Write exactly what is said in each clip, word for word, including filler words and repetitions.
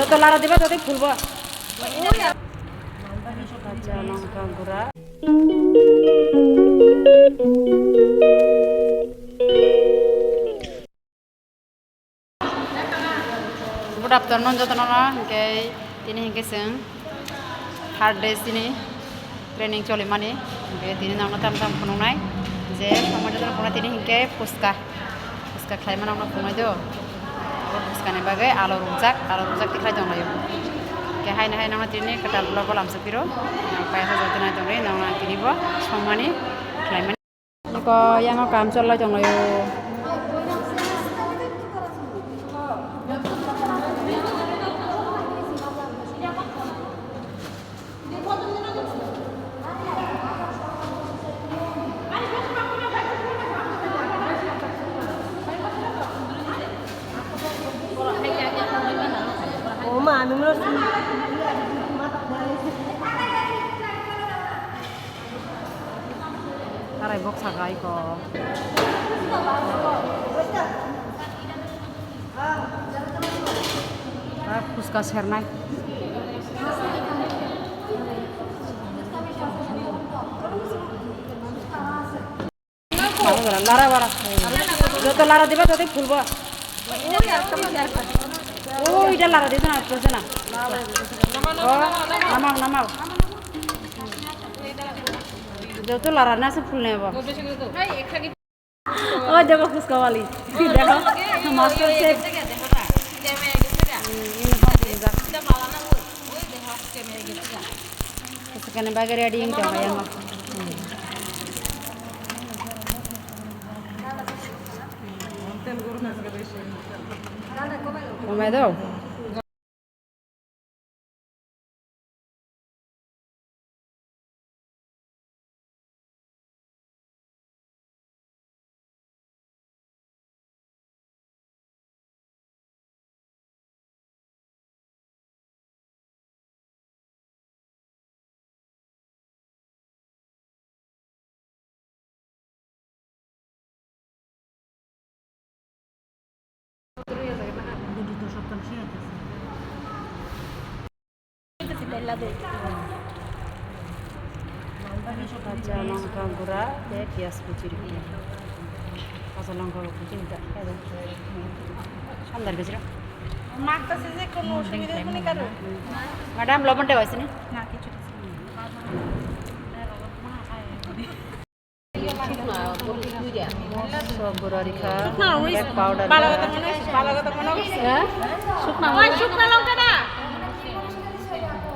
To lara diba, to phulbo. Kacha longka gura. Good afternoon jotono, hingke tini hingke chwng third day chini training cholimani, hingke tini nangno tam tam phunuknai je somoi jotono phunuknai tini hingke phuska, phuska khlaima nangno phunuknai do, abo phuskani bagwi alo rwjak, alo rwjak tikhlai tonglaio, hingke haino hai nangno tini kwtal vlog o lamsok phiro, paisa jotono tongwi nangno tini bo songmani khlaimani. Niko yango kam cholai tonglaio. Oma, nungro. Tarai bok saka iko. Ah, phuska sernai. Lara bara. Joto lara diba, joto phulbo. Oh, ita lara disa na, disa na. Oh, namal, namal. Joto lara na se phul nebo. O jaga phuska wali. Dekho, master chef. Hmm, ini hot rijak. Phuskani bagwi ready wng tongkha yango. Hmm. Tomato. Kacha longka gura tei piyaj kuchi rikha. Kacha longka bo kuchi rikha. Sandar gajra. Madam, lobon de waisini? Sok gura rikha. Black powder. Balagoto mone hoy, balagoto mone hoy. Ha? Sukna. Oi, sukna longka na.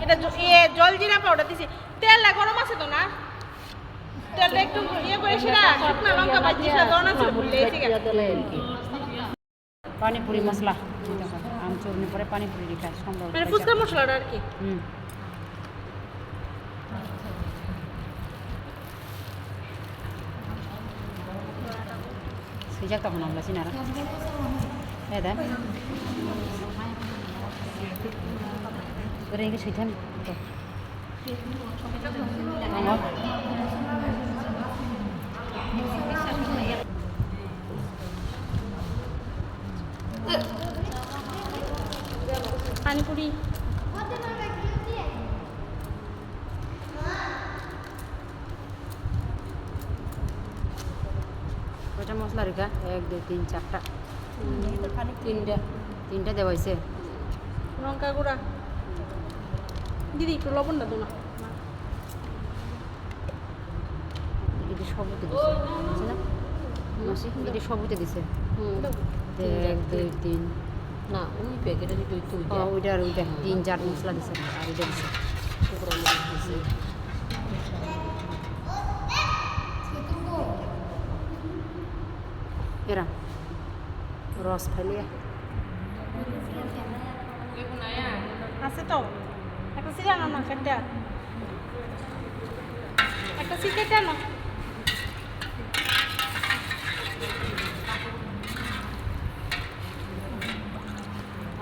Eta jo-, iye, jol jira powder disi. Tel la gorom ase to na? Tel ekdom iye kore sira. Sukna longka bajisa dona se bhule siga. Pani puri masala. Amchurni pore pani puri rikha, sambal. Mane phuska masala ar ki? Hmm. Swijak tong hamla sinara. Ya da. Goreng ke swijak to. Pani puri. Kota masala rikha? Ek, dui, tin, charta. Tinta. Tinta dewaise. Longka gura. Didi, ekটু লবণ না দেনা. Ede sobote dise. Buji na? Masi, ede sobote dise. Hmm. Ek, dui, tin. Na, oi packet ot oi, oi. Oh, oita ar oita. Tin, char masala dise. Ar oita dise. Tukra moric dise. Era. Ros phailiya. Ase to. Ekta sida ano na kanda. Ekta sida ano.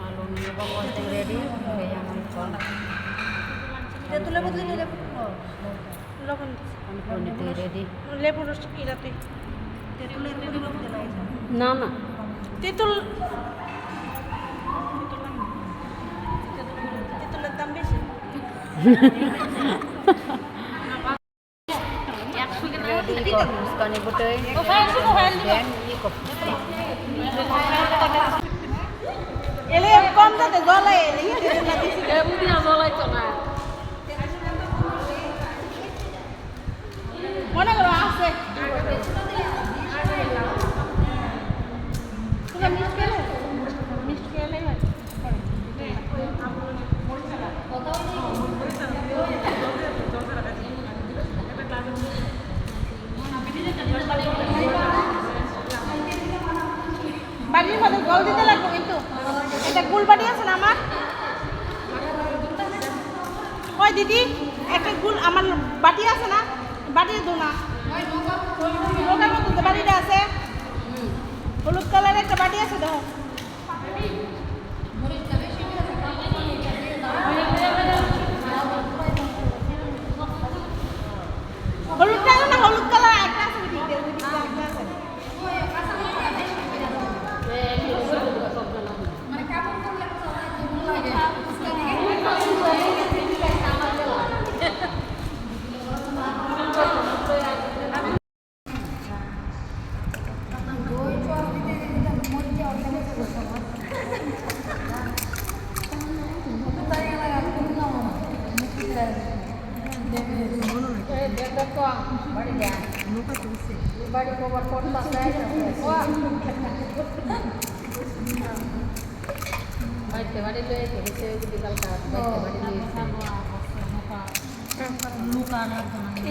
Aluni bang wajang ready. Kaya mai kon. Dia tu lebu tu lebu. Lobon. Pani puri twi ready. Lebu rw ira twi. Na, na. Tetul. Ready ko phuska ni bwtwi. Then i ko phuska. Ele kom jate jolai, ele. Mona gora ase. Pura mix kele. Mix kele. বাটির মধ্যে জল দিতে লাগবো কিন্তু। এটা গুল বাটি আছে না আমার? ওই দিদি, একটা গুল আমার বাটি আছে না? বাটি দো না। লোকের মধ্যে যে বাটিটা আছে, হলুদ কালারের একটা বাটি আছে, দেখো। হলুদ কালার না, হলুদ কালার একটা আছে, ওই দিকে, ওই দিকে একটা আছে।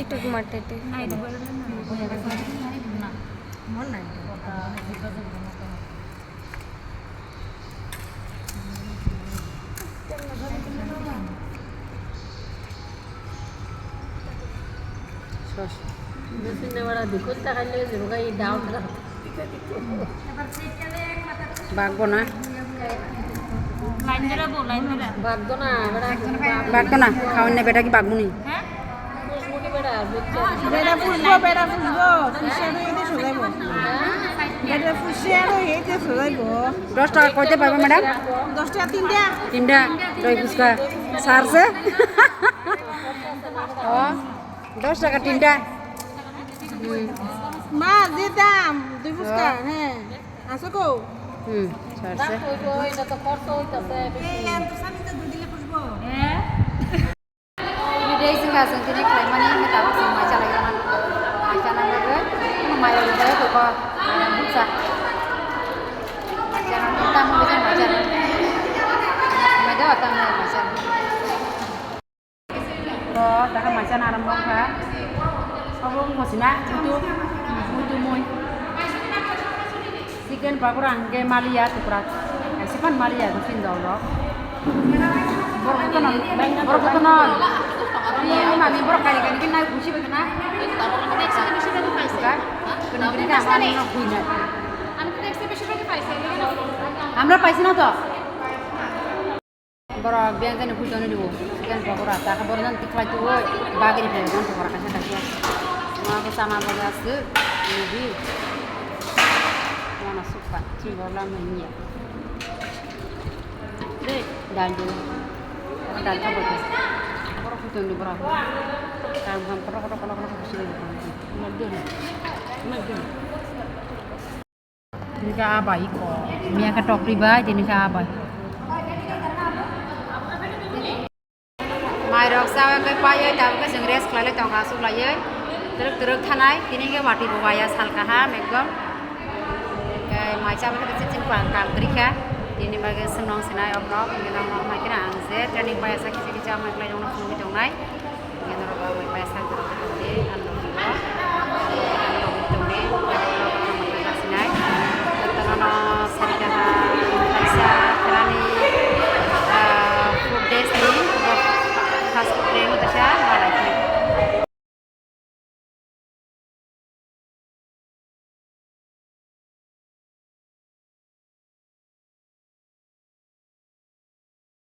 Itu matete. Sos. Mesin na wala dikon ta khaile jero ga i doubt ra. Bagbo na. Bagbo na, bera. Bagbo na, khawan ne beta ki bagbo ni. Bera pujbo, bera pujbo. Pujse aro ete sojaibo. Bera pujse aro ete sojaibo. Dos taka koite paibo, madam? Dos taka tinta. Tinta, doi phuska. Sarse? Oh, dos taka tinta. Hmm. Ma, je dam, dui phuska, he. Aswk o? Hmm, sarse. Ei, ang to sani to dudile pujbo. Bidai sing ka sing tini khlai mani, ini tabuk sing mai chalai rana. Mai chalai rana, ini mai rana, ini ko, mai rana, buksa. Mai chalai rana, tamu bisa mai chalai rana. Mai dawa tamu mai chalai rana. To, daga maisa na aram bongkha. Obo wngkha sina, muitu, muitu mui. Chicken pakora hingke maliya tukra. Kaisa phan maliya, do tin dol rok. Borok jotono, borok jotono. Ni mami borok kari kari khe nai khusi bai khna. Kani kani ka ama no khui nai. Amra paisi na to. Borok biyang gani phuito ni rwo. Chicken pakora, ta khe borok jani tikhlai tuo, bagri phai jani pakora kaisa kaisa. Ma bo chama bo ya su, ni di. Ma na sukha, chini borok lam ni ya. Dal di. Dal kha bo. Borok phuito ni borok. Kam kam kotor kotor kotor kotor khusi ni. Ma di ni. Ma di ni. Tini khe a bai ko. Miya khe tokri bai, tini khe a bai. Mai rok chawi khe paiwi, tabuk khe chwng rest khlailai tongkha, aswk laiwi. Twrwk twrwk thanai, tini khe watwi bo waya sal kaham ekdom. Khe mai chawi khe chini khe ang kang kwrwi kha. Tini bagwi swnong sinai ok nok, hwnkhe nok nok hai kheno ang je training bai asa kisa kisa mai khlai rokno phunugwi tongnai. Hwnkhe norok